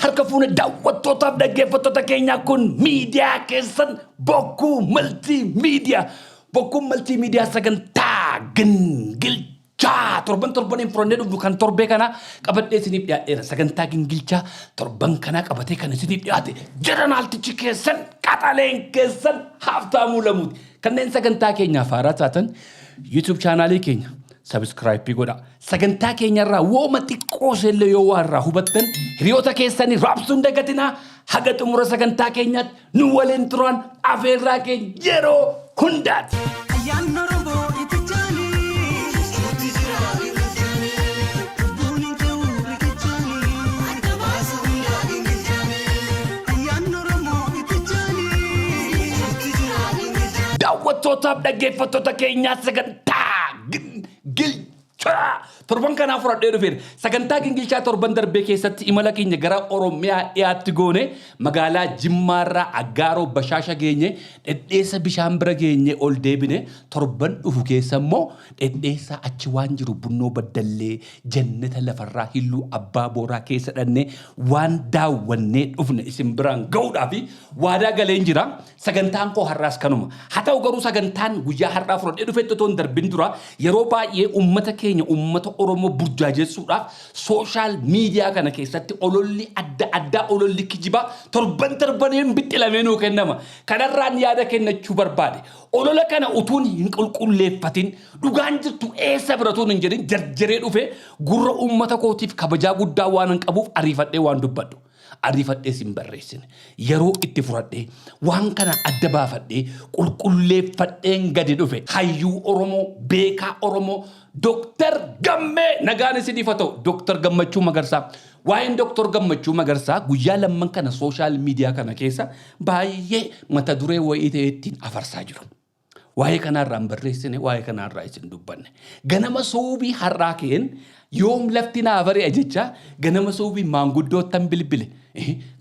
Harka fuune daawwattootaaf dhaggeeffattoota keenyaa, kun miidiyaa keessan Bokkuu Maltii Miidiyaa. Bokkuun Maltii Miidiyaa sagantaa gingilchaa torban torbaniin furannee dhufnu kan torbee kana qabadhee isiniif dhiyaadheera. Sagantaa gingilchaa torban kanaa qabatee kan isiniif dhiyaate jeneraaltichi keessan, qaxaleen keessan, Haaftaamuu Lamuuti. Kanneen sagantaa keenyaaf haaraa taatan YouTube chaanaalii keenya subscribe godha. Sagantaa keenyarraa wooma xiqqoo illee yoo waa irraa hubattan hiriyoota keessanii raabsuun dagatinaa. Haga xumura sagantaa keenyaatti nu waliin turan afeerraa keenya yeroo hundaati. Ayyaanni Oromoo itti jaanii. Lubbuun hin ta'u riqichaanii. Ayyaanni Oromoo itti jaanii. Daawwattootaaf dhaggeeffattoota keenyaa, sagantaa gingilchaa torban kanaa fudhadhee dhufeera. Sagantaa gingilchaa torban darbee keessatti imala keenya gara Oromiyaa dhiyaatti goone, magaalaa Jimmaarraa Aggaaroo Bashaasha geenye, Dhedheessa bishaan bira geenye ol deebine. Torban dhufu keessa immoo Dhedheessa achi waan jiru, Bunnoo Baddallee, jannata lafarraa Hilluu Abbaa Booraa keessa dhannee waan daawwannee dhufne isin biraan ga'uudhaa fi waadaa galeen jira. Sagantaan koo har'aas kanuma. Haa ta'u garuu, sagantaan guyyaa har'aa fudhadhee dhufetti otoo hin darbin dura, yeroo baay'ee uummata keenya, uummata Oromoo burjaajessuudhaaf social media kana keessatti ololli adda addaa, ololli kijibaa torban torbaniin bixxilamee nuu kennama. Kanarraan yaada kennachuu barbaade. Olola kana utuun hin qulqulleeffatin, dhugaan jirtu eessa biratuun hin jedhin jarjaree dhufe, gurra uummata kootiif kabajaa guddaa waan hin qabuuf ariifadhee waan dubbadhu, ariifadhees hin barreessine. Yeroo itti fudhadhee waan kana adda baafadhee qulqulleeffadheen gadi dhufe. Hayyuu Oromoo, beekaa Oromoo, Dooktar Gammee, nagaan isiniif haa ta'u. Dooktar Gammachuu Magarsaa. Waa'een Dooktar Gammachuu Magarsaa guyyaa lamman kana social media kana keessa baay'ee mata duree wayii ta'e ittiin afarsaa jiru. Waa'ee kanaarraa hin barreessine, waa'ee kanaarraa isin dubbanne. Ganama suubii har'aa ka'een, yoom lafti naa bari'a jecha, ganama suubii maanguddoottan bilbile.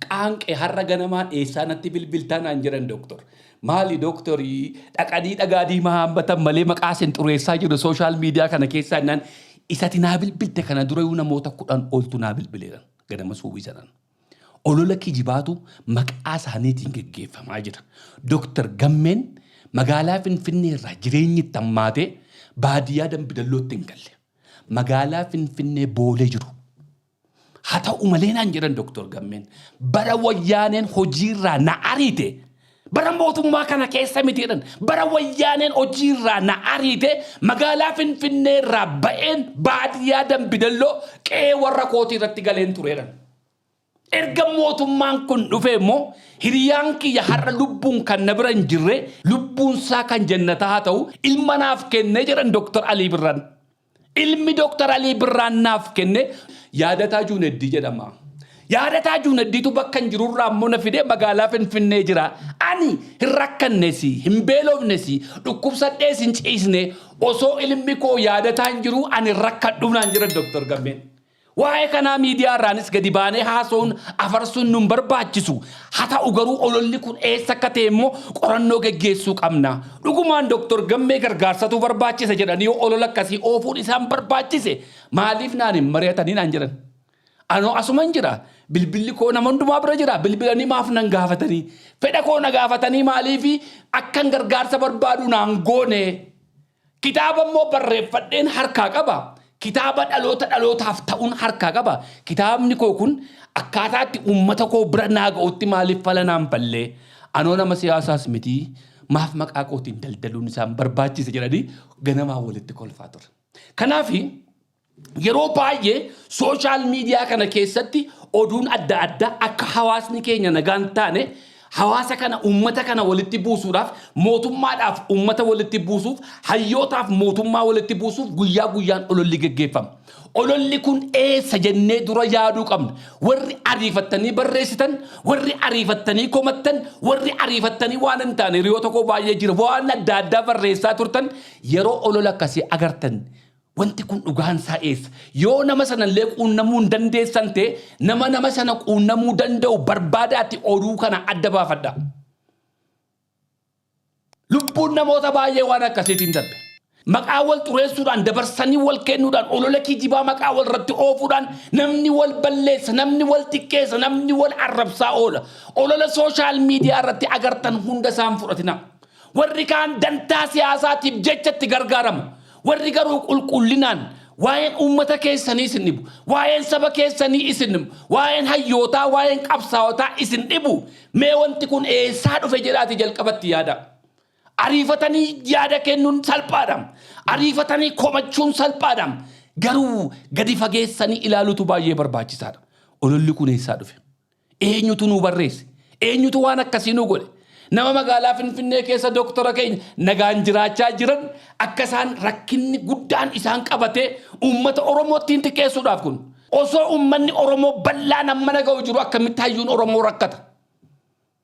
"Qaanqee, har'a ganamaan eessaa natti bilbiltaa?" naan jedhan dooktor. "Maali dooktorii, dhaqanii dhagaa diimaa hambatan malee maqaa isin xureessaa jiru social media kana keessaa" jennaan, "Isati naa bilbilte kana durayyuu namoota 10 oltu naa bilbileeran ganama suubii sanaan." Olola kijibaatu maqaa isaaniitiin geggeeffamaa jira. Dooktar Gammeen magaalaa Finfinnee irraa jireenyi itti hammaatee baadiyyaa Dambidallootti hin galle. Magaalaa Finfinnee Boolee jiru. Haa ta'u malee naan jedhan Dooktar Gammeen, "Bara Wayyaaneen hojiirraa na ariite, bara mootummaa kana keessa miti," jedhan, "bara Wayyaaneen hojiirraa na ariite magaalaa Finfinnee irraa ba'een baadiyyaa Dambidalloo qe'ee warra kootii irratti galeen tureedhan. Erga mootummaan kun dhufe immoo hiriyaan kiyya har'a lubbuun kan na bira hin jirre, lubbuunsaa kan jannataa haa ta'u, ilma naaf kenne," jedhan Dooktar Alii Birraan. "Ilmi Dooktar Alii Birraan naaf kenne Yaadataa Juuneddii jedhama. Yaadataa Juuneddiitu bakka hin jirurraa immoo na fidee magaalaa Finfinnee jira. Ani hin rakkannesi, hin beelofnesi, dhukkubsadhees hin ciisne. Osoo ilmi koo Yaadataa hin jiru ani rakkadhu," naan jedhan Dooktar Gammeen. "Waa'ee kanaa miidiyaa irraanis gadi baanee haasa'uun afarsuun nun barbaachisu. Haa ta'u garuu, ololli kun eessa akka ta'e immoo qorannoo geggeessuu qabna. Dhugumaan Dooktor Gammee gargaarsatu barbaachisa jedhanii yoo olola akkasii oofuun isaan barbaachise, maaliif naan hin mari'atanii?" naan jedhan. "Anoo asuman jira. Bilbilli koo nama hundumaa bira jira. Bilbilanii maaf nan gaafatanii? Fedha koo na gaafatanii maaliif akkan gargaarsa barbaadu naan goone? Kitaaba immoo barreeffadheen harkaa qaba. Kitaaba dhaloota dhalootaaf ta'uun harkaa qaba. Kitaabni koo kun akkaataa itti uummata koo bira naa ga'utti maaliif fala naan fallee? Anoo nama siyaasaas miti. Maaf maqaa kootiin daldaluun isaan barbaachise?" jedhanii ganamaa walitti kolfaa ture. Kanaaf yeroo baay'ee social media kana keessatti oduun adda addaa akka hawaasni keenya nagaan taane, hawaasa kana, uummata kana walitti buusuudhaaf, mootummaadhaaf uummata walitti buusuuf, hayyootaaf mootummaa walitti buusuuf guyyaa guyyaan ololli geggeeffama. Ololli kun eessa jennee dura yaaduu qabna. Warri ariifattanii barreessitan, warri ariifattanii komattan, warri ariifattanii waan hin taane, hiriyoota koo baay'ee jira, waan adda addaa barreessaa turtan, yeroo olola akkasii agartan wanti kun dhugaan isaa eessa? Yoo nama sanallee quunnamuu hin dandeessan ta'e, nama nama sana quunnamuu danda'u barbaadaatti oduu kana adda baafadha. Lubbuun namoota baay'ee waan akkasiitiin darbe. Maqaa wal xureessuudhaan, dabarsanii wal kennuudhaan, olola kijibaa maqaa wal irratti oofuudhaan namni wal balleessa, namni wal xiqqeessa, namni wal arrabsaa oola. Olola social media irratti agartan hunda isaan fudhatina. Warri kaan dantaa siyaasaatiif jecha itti gargaaramu. Warri garuu qulqullinaan waa'een uummata keessanii isin dhibu, waa'een saba keessanii isin dhibu, waa'een hayyootaa, waa'een qabsaawotaa isin dhibu. Mee wanti kun eessaa dhufe jedhaati jalqabatti yaada. Ariifatanii yaada kennuun salphaadha. Ariifatanii komachuun salphaadha. Garuu gadi fageessanii ilaaluutu baay'ee barbaachisaadha. Ololli kun eessaa dhufe? Eenyutu nuu barreesse? Eenyutu waan akkasii nuu godhe? Nama magaalaa Finfinnee keessa doktora keenya nagaan jiraachaa jiran akka isaan rakkinni guddaan isaan qabatee uummata Oromoo ittiin xiqqeessuudhaaf kun. Osoo uummanni Oromoo bal'aan amma naga'u jiru akkamitti hayyuun Oromoo rakkata?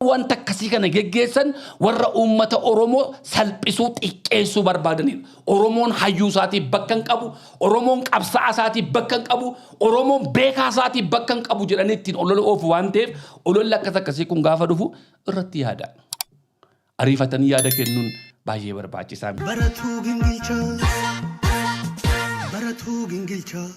Wanta akkasii kana geggeessan warra uummata Oromoo salphisuu, xiqqeessuu barbaadanidha. Oromoon hayyuu isaatiif bakka hin qabu, Oromoon qabsaa'aa isaatiif bakka hin qabu, Oromoon beekaa isaatiif bakka hin qabu jedhanii ittiin olola oofu waan ta'eef, ololli akkas akkasii kun gaafa dhufu irratti yaada. Ariifatanii yaada kennuun baay'ee barbaachisaa. Baratuu gingilchaa. Baratuu gingilchaa.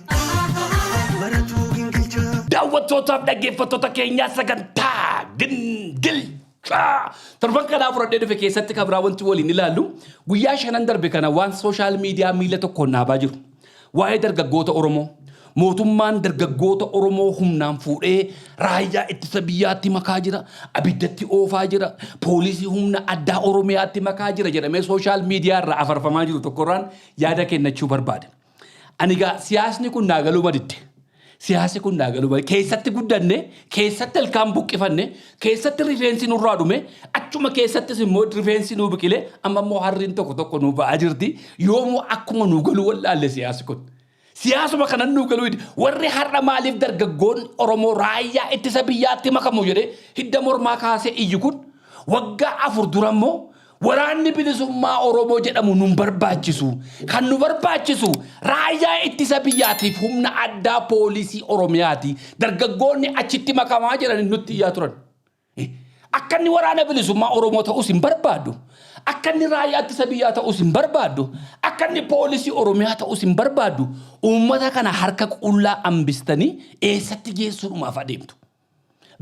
Baratuu gingilchaa. Daawwattootaaf dhaggeeffattoota keenyaa, sagantaa gingilchaa torban kanaa fudhadhee dhufe keessatti kan biraa wanti waliin ilaallu, guyyaa shanan darbe kana waan social media miila tokkoon dhaabaa jiru. Waa'ee dargaggoota Oromoo. Mootummaan dargaggoota Oromoo humnaan fuudhee raayyaa ittisa biyyaatti makaa jira, abiddatti oofaa jira, poolisii humna addaa Oromiyaatti makaa jira jedhamee social media irraa afarfamaa jiru tokkorraan yaada kennachuu barbaade. Ani egaa siyaasni kun naa galuu madidde. Siyaasni kun naa galuu madidde. Keessatti guddanne, keessatti ilkaan buqqifanne, keessatti rifeensi nurraa dhume, achuma keessattis immoo rifeensi nuu biqile, amma immoo harriin tokko tokko nuu ba'aa jirti. Yoomuu akkuma nuu galuu wallaalle siyaasni kun. Siyaasuma kanan nuu galuu dide. Warri har'a maaliif dargaggoon Oromoo raayyaa ittisa biyyaatti makamu jedhee hidda mormaa kaasee iyyu kun, waggaa 4 dura immoo waraanni bilisummaa Oromoo jedhamu nun barbaachisu. Kan nu barbaachisu raayyaa ittisa biyyaatiif humna addaa poolisii Oromiyaati. Dargaggoonni achitti makamaa jedhanii nutti iyyaa turan. Akka inni waraana bilisummaa Oromoo ta'us hin barbaaddu. Akka inni raayyaa ittisa biyyaa ta'us hin barbaaddu. Akka inni poolisii Oromiyaa ta'us hin barbaaddu. Uummata kana harka qullaa hambistanii eessatti geessuudhumaaf adeemtu?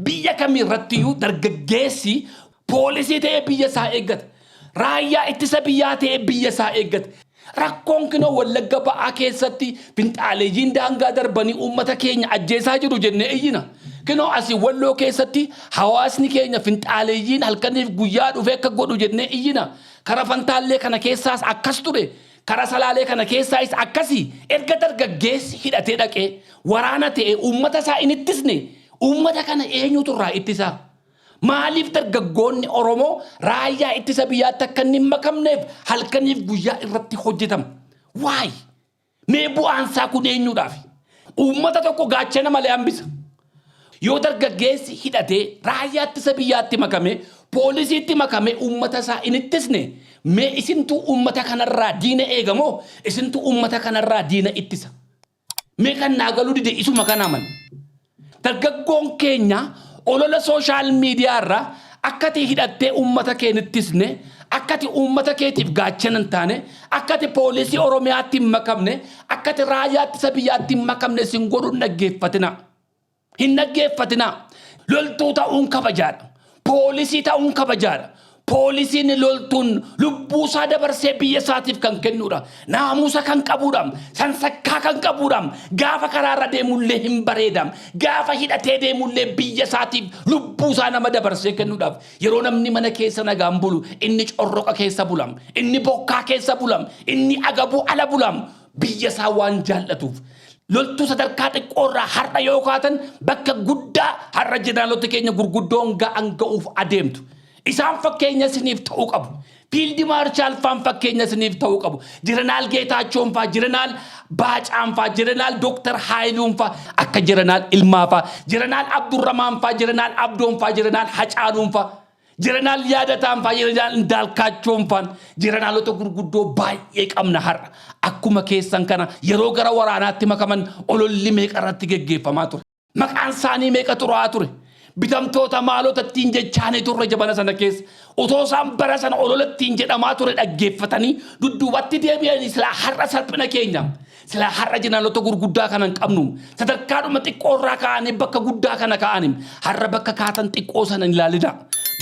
Biyya kamirrattiyyuu dargaggeessi poolisii ta'ee biyya isaa eeggata. Raayyaa ittisa biyyaa ta'ee biyya isaa eeggata. Rakkoon kinoo Wallagga Ba'aa keessatti finxaaleeyyiin daangaa darbanii uummata keenya ajjeesaa jiru jennee iyyina. Kinoo asii Walloo keessatti hawaasni keenya finxaaleeyyiin halkaniif guyyaa dhufee akka godhu jennee iyyina. Kara Fantaallee kana keessaas akkas ture. Kara Salaalee kana keessaas akkasii. Erga dargaggeessi hidhatee dhaqee waraana ta'e uummata isaa hin ittisne, uummata kana eenyutu irraa ittisaa? Maaliif dargaggoonni Oromoo raayyaa ittisa biyyaatti akka inni hin makamneef halkaniif guyyaa irratti hojjetama? Waay! Mee bu'aan isaa kun eenyuudhaaf? Uummata tokko gaachana malee hambisa. Yoo dargaggeessi hidhatee raayyaa ittisa biyyaatti makame, poolisiitti makame uummata isaa hin ittisne, mee isintu uummata kanarraa diina eegamoo isintu uummata kanarraa diina ittisa? Mee kan naa galuu dide isuma kana man. Dargaggoon keenya olola social media irraa akkati hidhattee uummata kee hin ittisne, akkati uummata keetiif gaachana hin taane, akkati poolisii Oromiyaatti hin makamne, akkati raayyaa ittisa biyyaatti hin makamne isin godhu hin dhaggeeffatina. Hin dhaggeeffatinaa. Loltuu ta'uun kabajaadha. Poolisii ta'uun kabajaadha. Poolisiin loltuun lubbuu isaa dabarsee biyya isaatiif kan kennudha. Naamusa kan qabudha. Sansakkaa kan qabudha. Gaafa karaarra deemullee hin bareeda. Gaafa hidhatee deemullee biyya isaatiif lubbuu isaa nama dabarsee kennuudhaaf. Yeroo namni mana keessa nagaan bulu, inni corroqa keessa bulam. Inni bokkaa keessa bulam. Inni agabuu ala bulam. Biyya isaa waan jaallatuuf. Loltuu sadarkaa xiqqoorraa har'a yoo kaatan bakka guddaa har'a jeneraalota keenya gurguddoon ga'an ga'uuf adeemtu. Isaan fakkeenya isiniif ta'uu qabu. Field Marshal faan fakkeenya isiniif ta'uu qabu. Jeneraal Geetaachoon faa, Jeneraal Baacaan faa, Jeneraal Dooktar Haayiluun faa, akka Jeneraal Ilmaa faa, Jeneraal Abdurramaan faa, Jeneraal Abdoon faa, Jeneraal Hacaaluun faa, Jeneraal Yaadataan faa, Jeneraal Indaalkaachoon faan, jeneraalota gurguddoo baay'ee qabna har'a. Akkuma keessan kana yeroo gara waraanaatti makaman ololli meeqa irratti geggeeffamaa ture. Maqaan isaanii meeqa xuraa'aa ture. Bitamtoota maalota ittiin jechaanii turre jabana sana keessa. Otoo isaan bara sana olola ittiin jedhamaa ture dhaggeeffatanii dudduubatti deebi'anii silaa har'a salphina keenya. Silaa har'a jenaalota gurguddaa kana hin qabnu. Sadarkaadhuma xiqqoo irraa ka'anii bakka guddaa kana ka'anii har'a bakka kaatan xiqqoo sana hin ilaalina.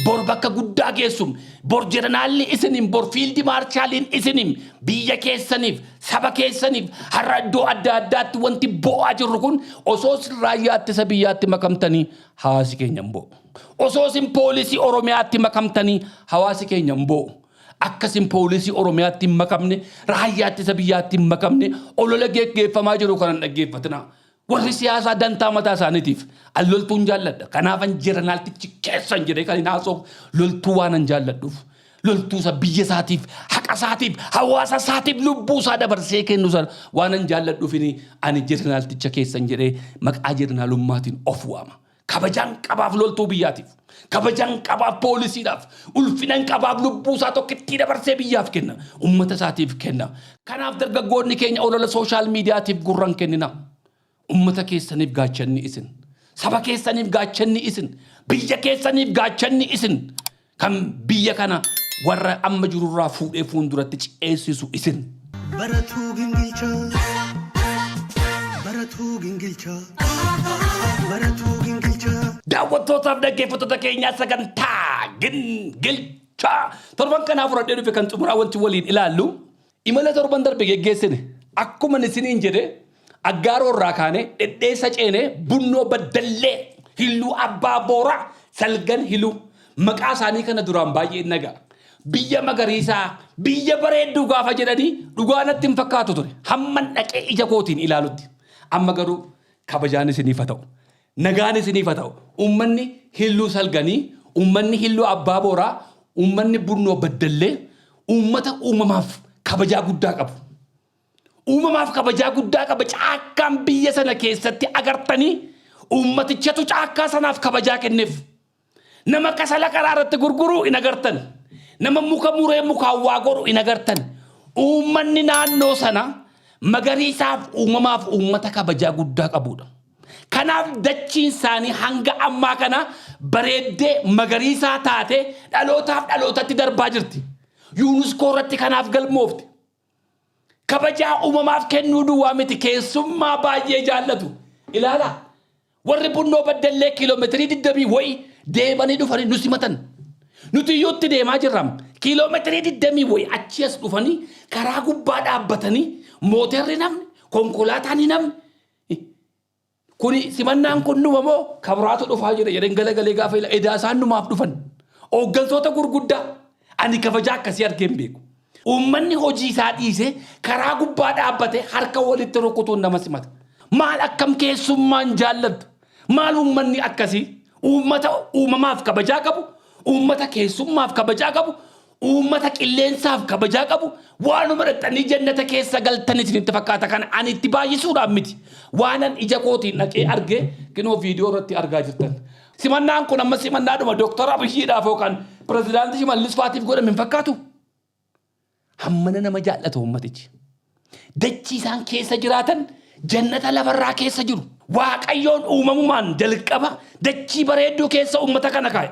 Bor bakka guddaa geessu. Bor jenaraalli isiniin, bor fiildi maarshaaliin isiniin biyya keessaniif, saba keessaniif har'a iddoo adda addaatti wanti bo'aa jirru kun osoo isin raayyaa ittisa biyyaatti makamtanii hawaasi keenya hin bo'u. Osoo isin poolisii Oromiyaatti makamtanii hawaasi keenya hin bo'u. Akka isin poolisii Oromiyaatti hin makamne, raayyaa ittisa biyyaatti hin makamne, olola geggeeffamaa jiru kana hin dhaggeeffatinaa. Warri siyaasaa dantaa mataa isaaniitiif an loltuun jaalladha. Kanaafan jeranaaltichi keessan jedhee kan hin haasa'u loltuu waanan jaalladhuuf. Loltuu isa biyya isaatiif, haqa isaatiif, hawaasa isaatiif lubbuu isaa dabarsee kennu sana waanan jaalladhuuf ani jeranaalticha keessan jedhee maqaa jeranaalummaatiin of waama. Kabajaan qabaaf loltuu biyyaatiif, kabajaan qabaaf poolisiidhaaf, ulfinan qabaaf lubbuu isaa tokkittii dabarsee biyyaaf kenna, uummata isaatiif kenna. Kanaaf dargaggoonni keenya olola social mediatiif gurran kennina. Uummata keessaniif gaachanni isin, saba keessaniif gaachanni isin, biyya keessaniif gaachanni isin, kan biyya kana warra amma jirurraa fuudhee fuulduratti ceesisu isin. Baratuu gingilchaa. Baratuu gingilchaa. Baratuu gingilchaa. Daawwattootaaf dhaggeeffattoota keenyaa, sagantaa gingilchaa torban kanaa fudhadhee dhufe kan xumuraa wanti waliin ilaallu imala torban darbe geggeessine. Akkuma isiniin jedhe, Aggaaroo irraa kaanee Dhedheessa ceenee Bunnoo Baddallee, Hilluu Abbaa Booraa, Salgan Hiluu, maqaa isaanii kana duraan baay'ee nagaa. Biyya magariisaa, biyya bareedduu gaafa jedhanii dhugaa natti hin fakkaatu ture hamman dhaqee ija kootiin ilaalutti. Amma garuu kabajaan isiniif haa ta'u. Nagaan isiniif haa ta'u. Uummanni Hilluu Salganii, uummanni Hilluu Abbaa Booraa, uummanni Bunnoo Baddallee uummata uumamaaf kabajaa guddaa qabu. Uumamaaf kabajaa guddaa qaba. Caakkaan biyya sana keessatti agartanii uummatichatu caakkaa sanaaf kabajaa kenneef. Nama kasala karaa irratti gurguru hin agartan. Nama muka muree mukaan waa godhu hin agartan. Uummanni naannoo sana magariisaaf, uumamaaf uummata kabajaa guddaa qabudha. Kanaaf dachiin isaanii hanga ammaa kana bareeddee magariisaa taate dhalootaaf dhalootatti darbaa jirti. UNESCO irratti kanaaf galmoofte. Kabajaa uumamaaf kennuu duwwaa miti, keessummaa baay'ee jaallatu. Ilaalaa, warri Bunnoo Baddallee kiiloomeetirii 20 wayi deemanii dhufanii nu simatan. Nuti iyyuu itti deemaa jirra. Kiiloomeetirii 20 wayi achi as dhufanii karaa gubbaa dhaabbatanii, mooterri namni, konkolaataan hin namni. Kuni simannaan kun numa moo kabiraatu dhufaa jira jedheen galagalee gaafa ila edaa isaan numaaf dhufan. Hooggantoota gurguddaa ani kabajaa akkasii argee hin beeku. Uummanni hojii isaa dhiisee karaa gubbaa dhaabbatee harka walitti rukutuun nama simata. Maal akkam keessummaan jaallattu? Maal uummanni akkasii? Uummata uumamaaf kabajaa qabu, uummata keessummaaf kabajaa qabu, uummata qilleensaaf kabajaa qabu, waanuma dhaqxanii jannata keessa galtan isinitti fakkaata. Kana ani itti baay'isuudhaan miti. Waanan ija kootiin dhaqee argee kinoo viidiyoo irratti argaa jirtan. Simannaan kun amma simannaadhuma Dooktar Abiyyiidhaaf yookaan Pirezidaantii Shimallis faatiif godhame hin fakkaatu. Hammana nama jaallata uummatichi. Dachii isaan keessa jiraatan jannata lafarraa keessa jiru. Waaqayyoon uumamumaan jalqaba dachii bareedduu keessa uummata kana kaa'e.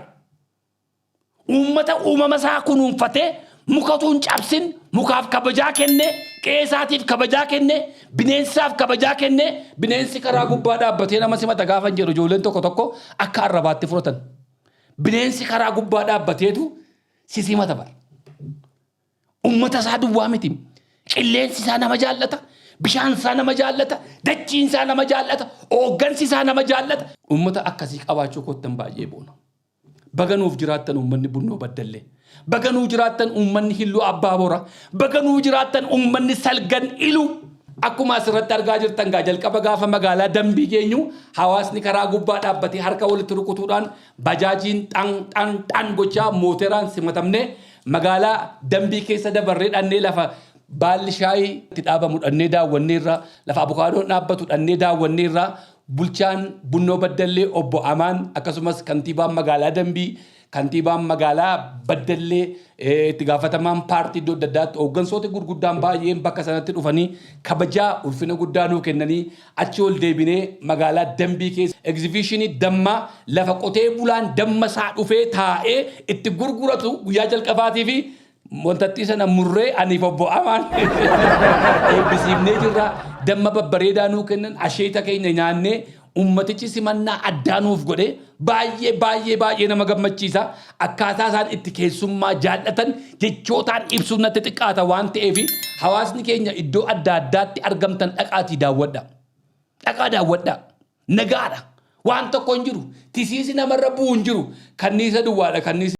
Uummata uumama isaa kunuunfatee, muka utuu hin cabsin mukaaf kabajaa kennee, qe'ee isaatiif kabajaa kennee, bineensaaf kabajaa kennee, bineensi karaa gubbaa dhaabbatee nama simata gaafa hin jedhu ijoolleen tokko tokko akka arrabaatti fudhatan. Bineensi karaa gubbaa dhaabbateetu si simata bara. Uummata isaa duwwaa miti. Qilleensi isaa nama jaallata. Bishaan isaa nama jaallata. Dachiin isaa nama jaallata. Hooggansi isaa nama jaallata. Uummata akkasii qabaachuu koottan baay'ee boona. Baga nuuf jiraattan uummanni Bunnoo Baddallee. Baga nuu jiraattan uummanni Hilluu Abbaa Boora. Baga nuu jiraattan uummanni Salgan Iluu. Akkuma asirratti argaa jirtan gaa, jalqaba gaafa magaalaa Dambii geenyu hawaasni karaa gubbaa dhaabbatee harka walitti rukutuudhaan, bajaajiin xan xan xan gochaa, mooteraan simatamnee magaalaa Dambii keessa dabarree dhannee lafa baalli shaayii itti dhaabamu dhannee daawwanneerra, lafa abukaadoon dhaabbatu dhannee daawwanneerra. Bulchaan Bunnoo Baddallee Obbo Amaan, akkasumas kantiibaan magaalaa Dambii, kantiibaan magaalaa Baddallee, itti gaafatamaan paartii iddoo adda addaatti hooggansoota gurguddaan baay'een bakka sanatti dhufanii kabajaa ulfina guddaa nuu kennanii, achi ol deebinee magaalaa Dambii keessa egzibishinii dammaa, lafa qotee bulaan damma isaa dhufee taa'ee itti gurguratu, guyyaa jalqabaatii fi wantattii sana murree aniif Obbo Amaan eebbisiifnee jirra. Damma babbareedaa nuu kennan, asheeta keenya nyaannee, ummatichi simannaa addaa nuuf godhe. Baay'ee baay'ee baay'ee nama gammachiisa. Akkaataa isaan itti keessummaa jaallatan jechootaan ibsuun natti xiqqaata waan ta'eef, hawaasni keenya iddoo adda addaatti argamtan dhaqaatii daawwadha. Dhaqaa daawwadha. Nagaadha. Waan tokko hin jiru. Tisiisi namarra bu'u hin jiru. Kanniisa duwwaadha. Kanniisa.